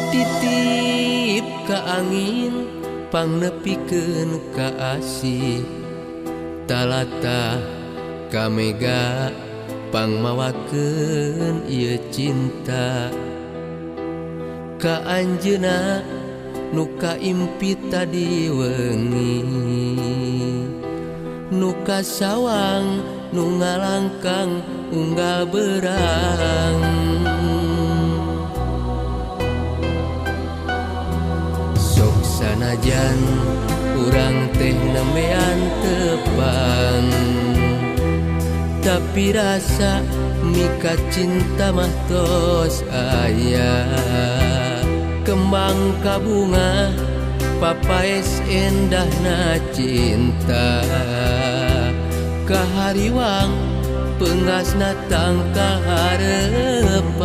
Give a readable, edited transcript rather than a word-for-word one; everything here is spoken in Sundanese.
Titip ka angin pangnepikeun ka asih, talata ka mega pangmawakeun ieu cinta. Ka anjeunna nu kaimpi tadi wengi, nu kasawang nu ngalangkang unggal berang. Sok sanajan urang teh nembean tepang, tapi rasa mika cinta mah tos aya. Kembang kabunga papaes endahna cinta, kahariwang pengasna tangkal harepan.